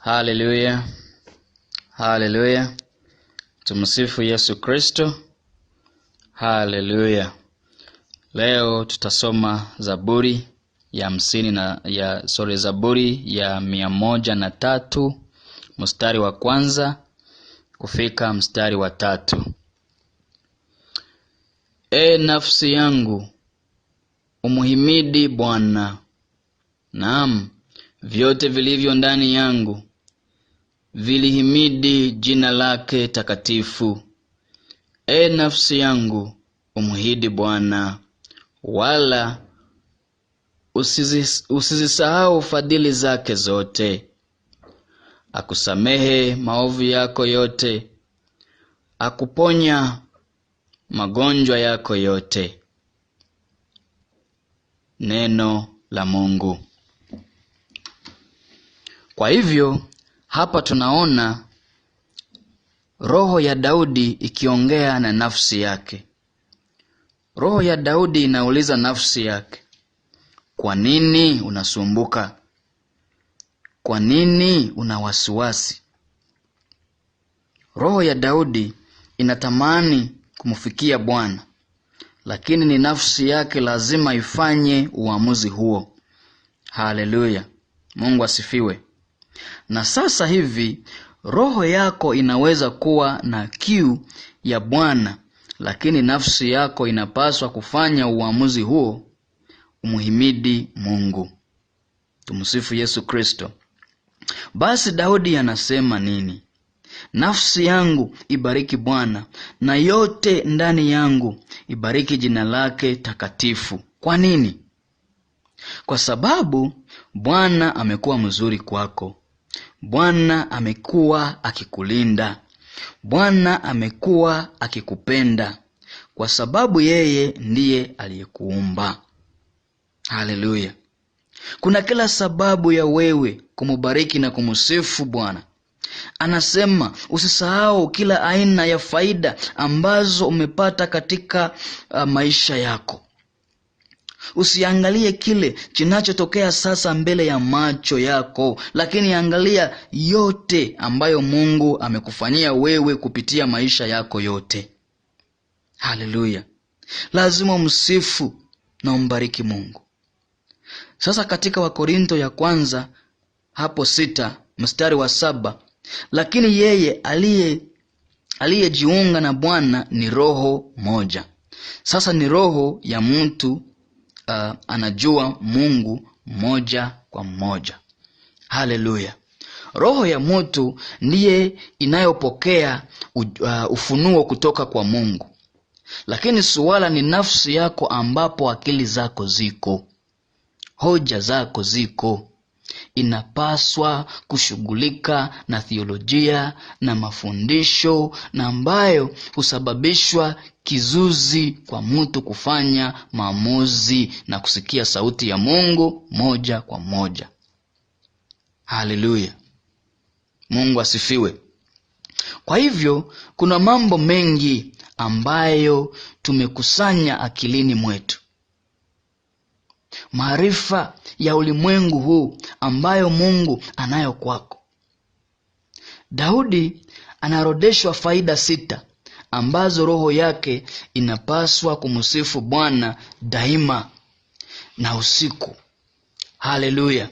Haleluya, haleluya, tumsifu Yesu Kristo. Haleluya. Leo tutasoma Zaburi ya hamsini na ya sorry, Zaburi ya 103 mstari wa kwanza kufika mstari wa 3. E nafsi yangu, umuhimidi Bwana. Naam, vyote vilivyo ndani yangu vilihimidi jina lake takatifu. E nafsi yangu, umuhidi Bwana, wala usizisahau fadhili zake zote. Akusamehe maovu yako yote, akuponya magonjwa yako yote. Neno la Mungu. Kwa hivyo hapa tunaona roho ya Daudi ikiongea na nafsi yake. Roho ya Daudi inauliza nafsi yake, kwa nini unasumbuka? Kwa nini una wasiwasi? Roho ya Daudi inatamani kumfikia Bwana, lakini ni nafsi yake lazima ifanye uamuzi huo. Haleluya, Mungu asifiwe. Na sasa hivi roho yako inaweza kuwa na kiu ya Bwana, lakini nafsi yako inapaswa kufanya uamuzi huo, umuhimidi Mungu. Tumsifu Yesu Kristo. Basi Daudi anasema nini? Nafsi yangu ibariki Bwana, na yote ndani yangu ibariki jina lake takatifu. Kwa nini? Kwa sababu Bwana amekuwa mzuri kwako. Bwana amekuwa akikulinda. Bwana amekuwa akikupenda, kwa sababu yeye ndiye aliyekuumba. Haleluya. Kuna kila sababu ya wewe kumubariki na kumsifu Bwana. Anasema usisahau kila aina ya faida ambazo umepata katika maisha yako. Usiangalie kile kinachotokea sasa mbele ya macho yako, lakini angalia yote ambayo Mungu amekufanyia wewe kupitia maisha yako yote. Haleluya. Lazima umsifu na umbariki Mungu. Sasa katika Wakorinto ya kwanza hapo 6 mstari wa 7, lakini yeye aliyejiunga na Bwana ni roho moja. Sasa ni roho ya mtu anajua Mungu moja kwa moja. Haleluya. Roho ya mtu ndiye inayopokea ufunuo kutoka kwa Mungu. Lakini suala ni nafsi yako, ambapo akili zako ziko, hoja zako ziko, inapaswa kushughulika na theolojia na mafundisho, na ambayo husababishwa kizuzi kwa mtu kufanya maamuzi na kusikia sauti ya Mungu moja kwa moja. Haleluya. Mungu asifiwe. Kwa hivyo kuna mambo mengi ambayo tumekusanya akilini mwetu, maarifa ya ulimwengu huu ambayo Mungu anayo kwako. Daudi anarodeshwa faida 6 ambazo roho yake inapaswa kumsifu Bwana daima na usiku. Haleluya.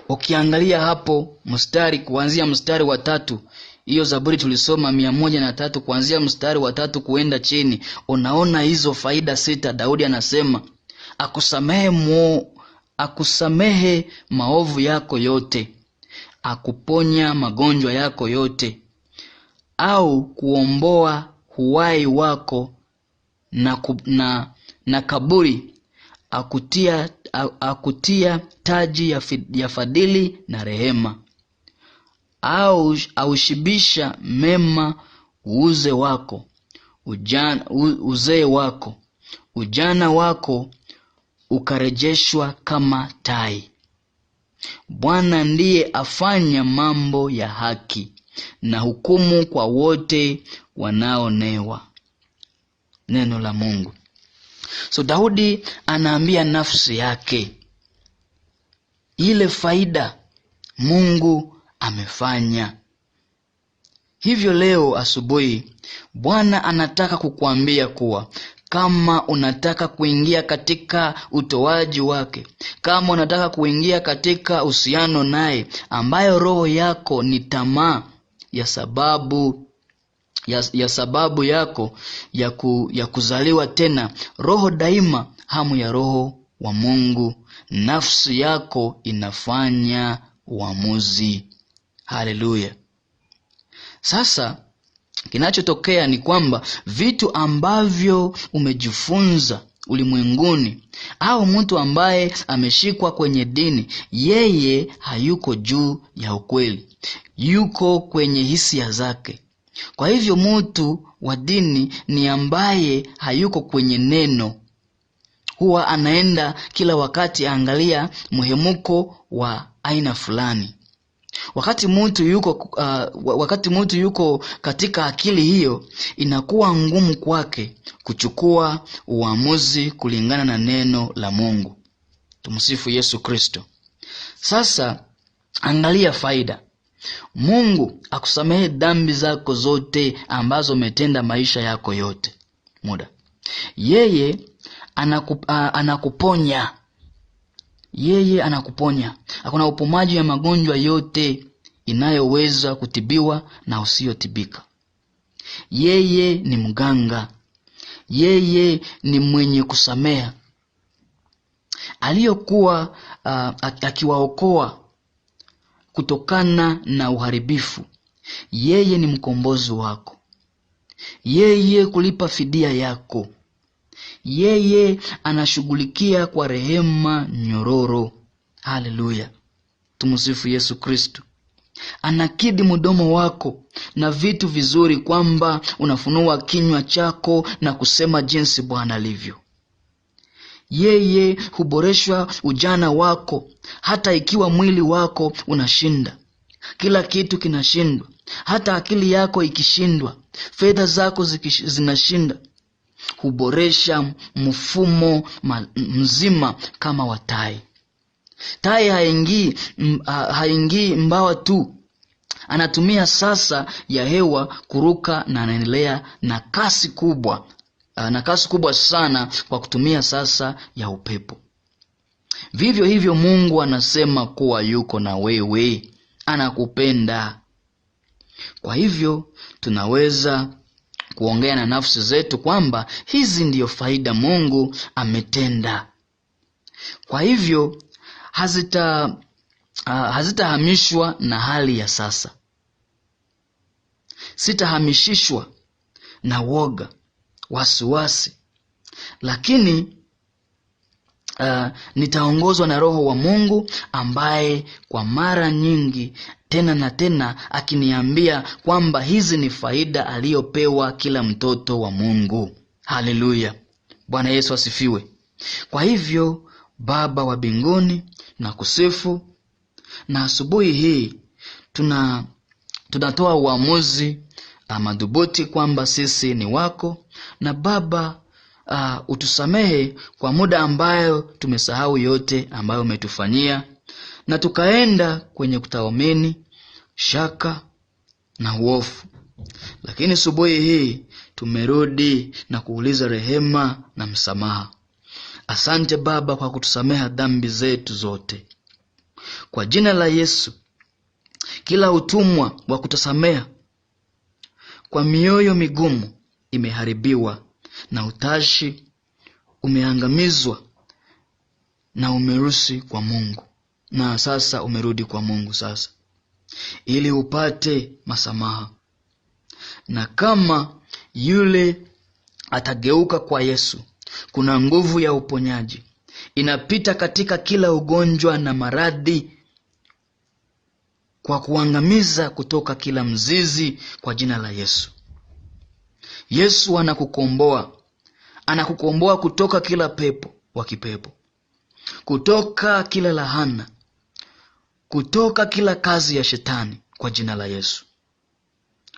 Ukiangalia hapo mstari, kuanzia mstari wa 3, hiyo Zaburi tulisoma 103, kuanzia mstari wa 3 kuenda chini, unaona hizo faida 6. Daudi anasema akusamehe maovu yako yote, akuponya magonjwa yako yote, au kuomboa uhai wako na kaburi, akutia taji ya fadhili na rehema, au aushibisha mema uuze wako, uzee wako, ujana wako ukarejeshwa kama tai. Bwana ndiye afanya mambo ya haki na hukumu kwa wote wanaonewa. Neno la Mungu. So Daudi anaambia nafsi yake ile faida Mungu amefanya. Hivyo leo asubuhi Bwana anataka kukuambia kuwa kama unataka kuingia katika utoaji wake, kama unataka kuingia katika uhusiano naye, ambayo roho yako ni tamaa ya sababu ya sababu yako ya kuzaliwa tena, roho daima, hamu ya roho wa Mungu, nafsi yako inafanya uamuzi. Haleluya. Sasa kinachotokea ni kwamba vitu ambavyo umejifunza ulimwenguni, au mtu ambaye ameshikwa kwenye dini, yeye hayuko juu ya ukweli, yuko kwenye hisia zake. Kwa hivyo mtu wa dini ni ambaye hayuko kwenye neno, huwa anaenda kila wakati angalia muhemuko wa aina fulani. Wakati mtu yuko katika akili hiyo, inakuwa ngumu kwake kuchukua uamuzi kulingana na neno la Mungu. Tumsifu Yesu Kristo. Sasa angalia faida. Mungu akusamehe dhambi zako zote ambazo umetenda maisha yako yote. Muda. Yeye anakuponya. Yeye anakuponya. Hakuna upomaji ya magonjwa yote inayoweza kutibiwa na usiyotibika. Yeye ni mganga. Yeye ni mwenye kusamea. Aliyokuwa akiwaokoa kutokana na uharibifu. Yeye ni mkombozi wako. Yeye kulipa fidia yako. Yeye anashughulikia kwa rehema nyororo. Haleluya. Tumsifu Yesu Kristo. Anakidi mdomo wako na vitu vizuri, kwamba unafunua kinywa chako na kusema jinsi Bwana alivyo. Yeye huboresha ujana wako, hata ikiwa mwili wako unashinda. Kila kitu kinashindwa, hata akili yako ikishindwa, fedha zako zinashinda. Huboresha mfumo mzima kama wa tai. Tai haingii mbawa tu, anatumia sasa ya hewa kuruka, na anaendelea na kasi kubwa, na kasi kubwa sana kwa kutumia sasa ya upepo. Vivyo hivyo Mungu anasema kuwa yuko na wewe, anakupenda. Kwa hivyo tunaweza kuongea na nafsi zetu kwamba hizi ndiyo faida Mungu ametenda. Kwa hivyo hazitahamishwa na hali ya sasa. Sitahamishishwa na woga, wasiwasi, lakini nitaongozwa na Roho wa Mungu ambaye kwa mara nyingi tena na tena akiniambia kwamba hizi ni faida aliyopewa kila mtoto wa Mungu. Haleluya. Bwana Yesu asifiwe. Kwa hivyo Baba wa mbinguni, nakusifu, na asubuhi hii tunatoa uamuzi madhubuti kwamba sisi ni wako, na Baba utusamehe kwa muda ambayo tumesahau yote ambayo umetufanyia, na tukaenda kwenye kutaomini, shaka na hofu. Lakini asubuhi hii tumerudi na kuuliza rehema na msamaha. Asante Baba kwa kutusameha dhambi zetu zote. Kwa jina la Yesu, kila utumwa wa kutosameha kwa mioyo migumu imeharibiwa, na utashi umeangamizwa na umerusi kwa Mungu. Na sasa umerudi kwa Mungu sasa, ili upate masamaha. Na kama yule atageuka kwa Yesu, kuna nguvu ya uponyaji inapita katika kila ugonjwa na maradhi, kwa kuangamiza kutoka kila mzizi kwa jina la Yesu. Yesu anakukomboa. Anakukomboa kutoka kila pepo wa kipepo, kutoka kila lahana, kutoka kila kazi ya shetani kwa jina la Yesu.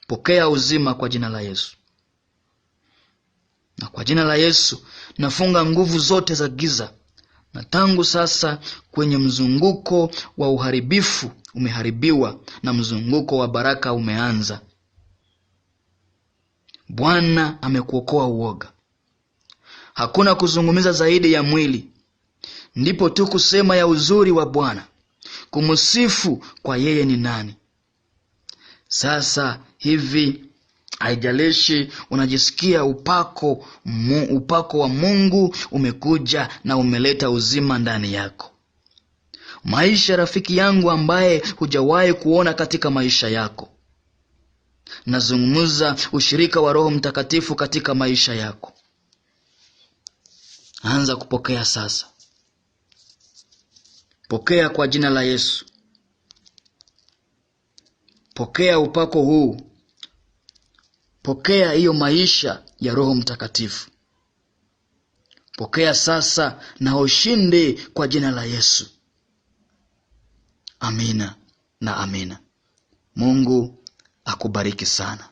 Pokea uzima kwa jina la Yesu. Na kwa jina la Yesu nafunga nguvu zote za giza, na tangu sasa kwenye mzunguko wa uharibifu umeharibiwa na mzunguko wa baraka umeanza. Bwana amekuokoa uoga. Hakuna kuzungumza zaidi ya mwili, ndipo tu kusema ya uzuri wa Bwana, kumsifu kwa yeye ni nani. Sasa hivi haijalishi unajisikia upako wa Mungu umekuja na umeleta uzima ndani yako. Maisha, rafiki yangu, ambaye hujawahi kuona katika maisha yako. Nazungumza ushirika wa Roho Mtakatifu katika maisha yako. Anza kupokea sasa. Pokea kwa jina la Yesu. Pokea upako huu. Pokea hiyo maisha ya Roho Mtakatifu. Pokea sasa na ushinde kwa jina la Yesu. Amina na amina. Mungu akubariki sana.